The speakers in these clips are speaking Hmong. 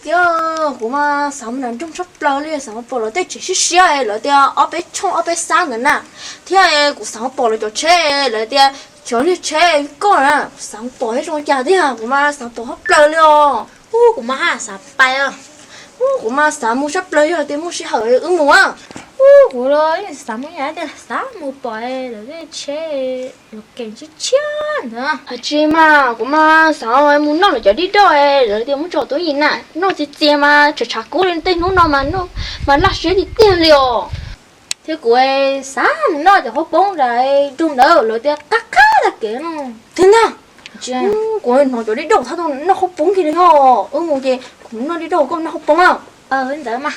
Yog kuv mas xav mus nram nroog tshaj plaws li, xav mus pom lawv tej tsev siab siab, lawv tias ob peb tshooj ob peb xab ntawd na, thiab kuv xav mus pom lawv cov tsheb, lawv tias cov niag tsheb koj na, kuv xav mus pom thiab zoo cas tiag, kuv mas xav pom tshaj plaws li os. Ub, kuv mas xav pais os. Ub, kuv mas xav mus tshaj plaws, yog tias muaj sij hawm wb mus a. Ub, kuv los xav mus ib yam tias xav mus pom lawv tej tsheb, lawv kev tshiab tshiab ntawd. Tsis mas kuv mas xav mus noj lawv cov dib roj, lawv tias muab tso tuab yim na, noj txias txias mas tshav tshav kub li tej hnub no mas noj mas laj siab tiag tiag li os. Thiab kuv xav mus noj cov hauv poob nram nroog ntawd, lawv tias qab qab tag kev no. Tiag ntag. Kuv hnov cov dib roj thab tau noj hauv poob kiag li os. Wb mus ces kuv noj dib roj koj noj hauv poob na. Ntawd mas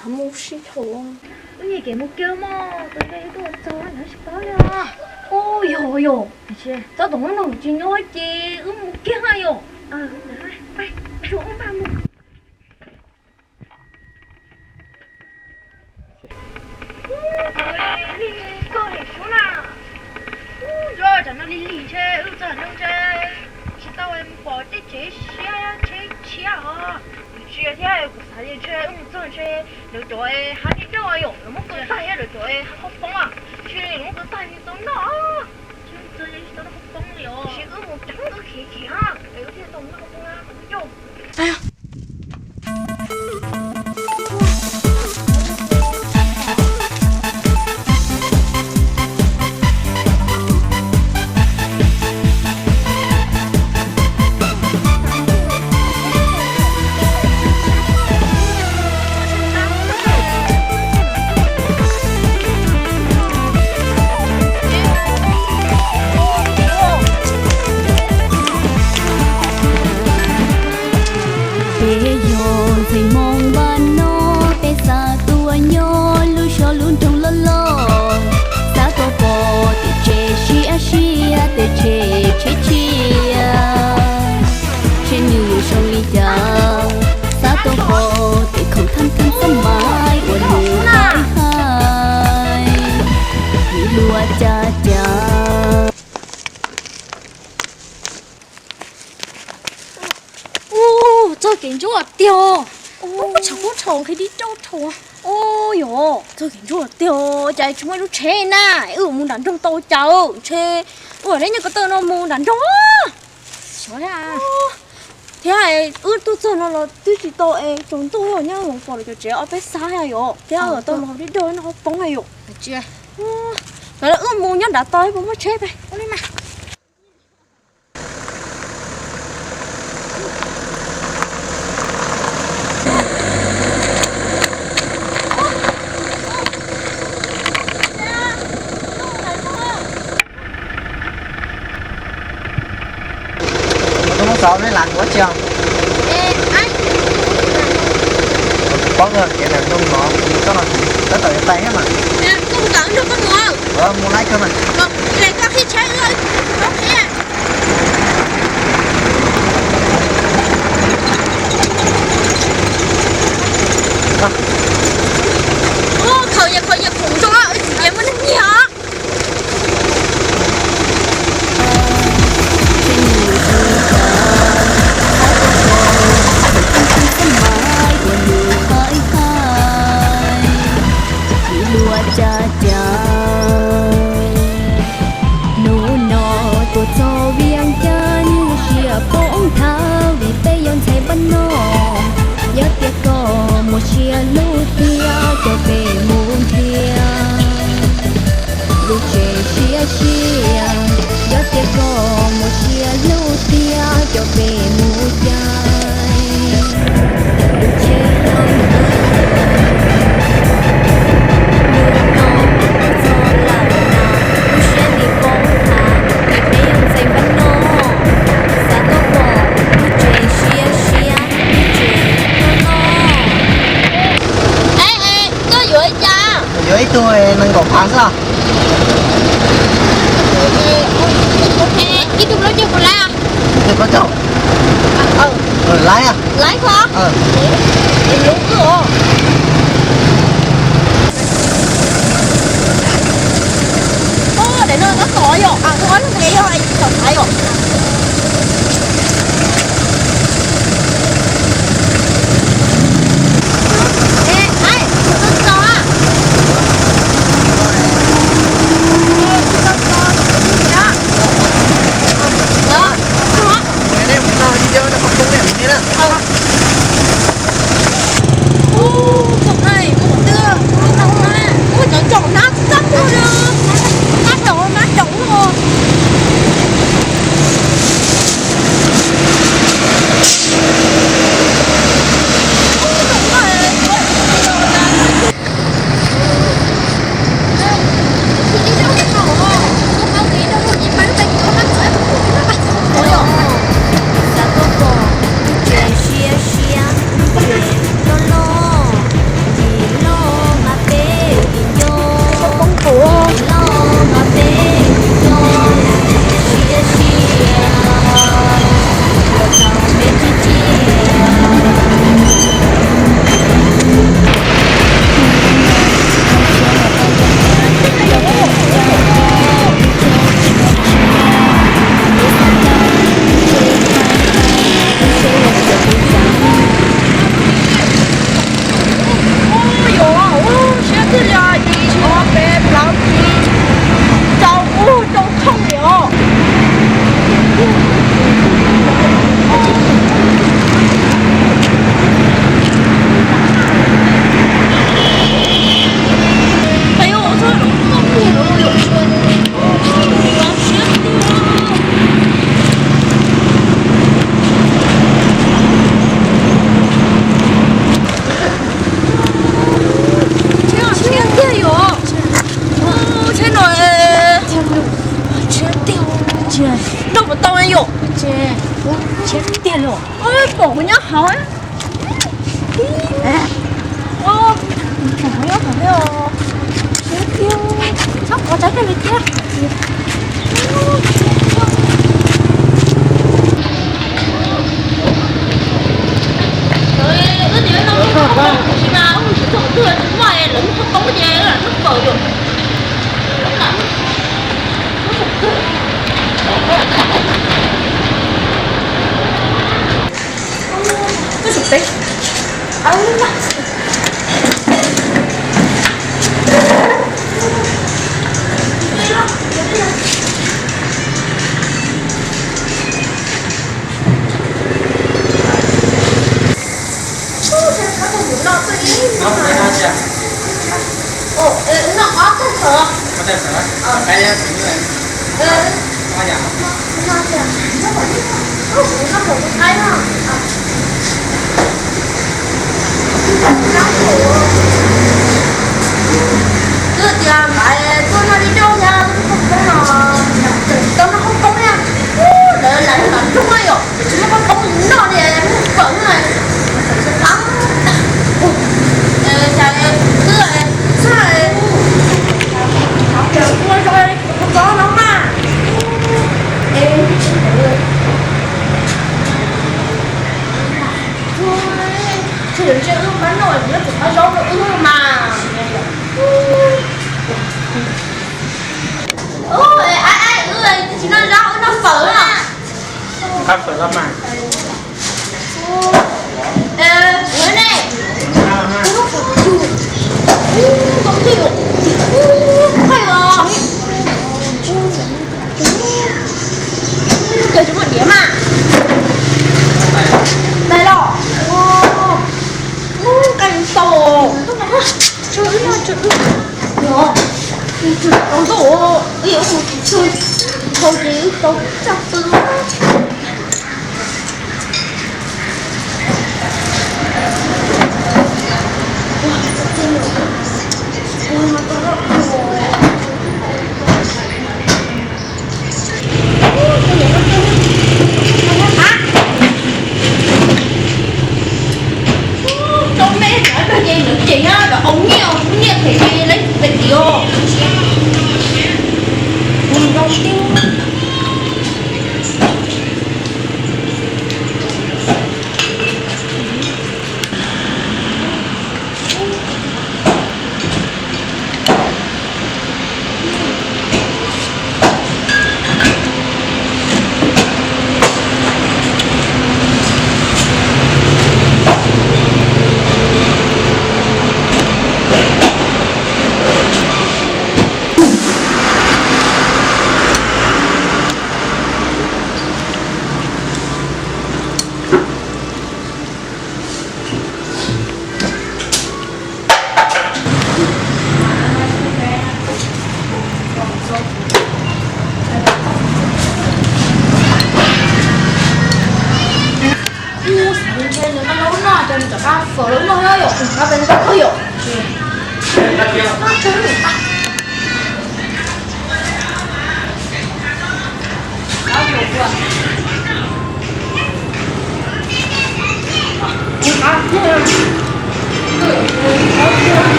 xav mus sib tham. Wb nyiam kev mus kiag mog, tos ntshe wb tuaj txog ntawd tsis paub li os. Ub, yog yog, tab tom hnub no tsis nyob ces wb mus kiag na yom. Ub, lig lig koj li sub na. Ub, ntshe tsam no lig lig ntshe wb txog nroog ntshe tsis tau mus pom tej tsev siab tsheb tshiab os. Tsis thiab, kuv xav tias ntshe wb mus txog ntshe lawv cov hav dib roj yom, lawv muab kaw tag thiab lawv cov hav hauv poob, tsis lawv muab kaw tag tsis tau noj. Tsis tau noj hauv poob li os, tsis wb mus tsev wb khiav khiav es wb thiaj tau noj hauv poob na. Peb yog ntxhais Hmoob npaj no, peb xav tuaj nyob lub zos lub nroog loj loj, xav tuaj pom tej tsev siab siab tej tsev tshiab tshiab, seb nws yuav zoo li cas. Xav tuaj pom tej khoom thaj thaj xab mais uas nws haib haib, nws luaj caj cas. Ub, txog kev ntsuab tiag. Ub, tshav kub tshau nqhis dib roj tshau. Ub, yog txog kev ntsuab tiag, cas tsis muaj ib lub tsheb na, wb mus nram nroog tau cas, ntshe wb nyob ko taw no mus nram nroog. Xyov thiab, wb tuaj txog no los twb tsis tau es tsaus ntuj, nyob pom lawv cov tsev ob peb xab yom, thiab tau mus hav dib roj noj hauv poob yom. Tsis, wb mus nyob nram tau puas muaj tsheb peb ua li mas. Tus muab xov meb lam kuv tsi os? Paub tias kev nram nroog no mus txoj no tab tom yuav tag thiab mas. Mus laib kawg mas. Khaws, khaws khoom zoo, wb txiv muaj neeg nyiag. Hnub no tuaj txog Vias Cas, nyuaj siab poob nthav vim peb yog ntxhais npaj no. Yog tias koj muaj siab hlub thiab, caw peb mus nrhiav lub tsev siab siab. Yog tias koj muaj siab hlub thiab, caw peb mus caij lub tsev. Hnub no tuaj txog lawm na, kuv siab li poob nthav vim peb yog ntxhais npaj no. Xav tuaj pom lub tsev siab siab, lub tsev noj noj. Koj yuav li cas? Yuav ib tug nees nkaum phav xwb. Ib tug plaub caug puas laib? Ib tug plaub caug. Laib, laib koj. Lub wb os. Daim no tab tom yom, tus ob leeg yog tom thaiv yom. Twb tias lawv tuaj noj li rau thiab, tau noj qhob koob na, lawv lawv los rooj yom, tsis muaj qhob koob noj li, muaj kawm na, cas twb xwb, ua zoo li qhov no mas. Tsis ntshe wb pab noj, nyob tseem pab zaub rau wb mas. Ai, ai, wb tsis noj zaub, wb noj fawm na. Nqa fawm los mas. Ne, wb noj fawm, koj tsis muaj diav mas. Tais los, nqaij tau, tau ntau, tau ces tau txaj pw. Rau me, ces lawv ceev na, lawv hau nyiaj, nyiaj phem ces lawv pem tim os.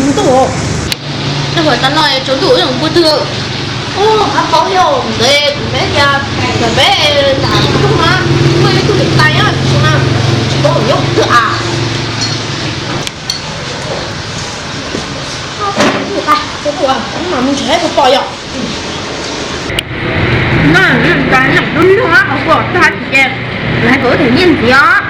Ntuj, ntuj. Noj fawm tas no tsaus ntuj ua zoo puag twg? Ub, qab paub yog ntev kuv peb tias, peb tas rooj na, muaj ib tug niam tais nyob tsis na, tsis paub nyob twg a. Mas mus nrhiav puas pom yom. No, lub no qhov kuv tag ces lawv hais kom wb them nyiaj ntxiv os.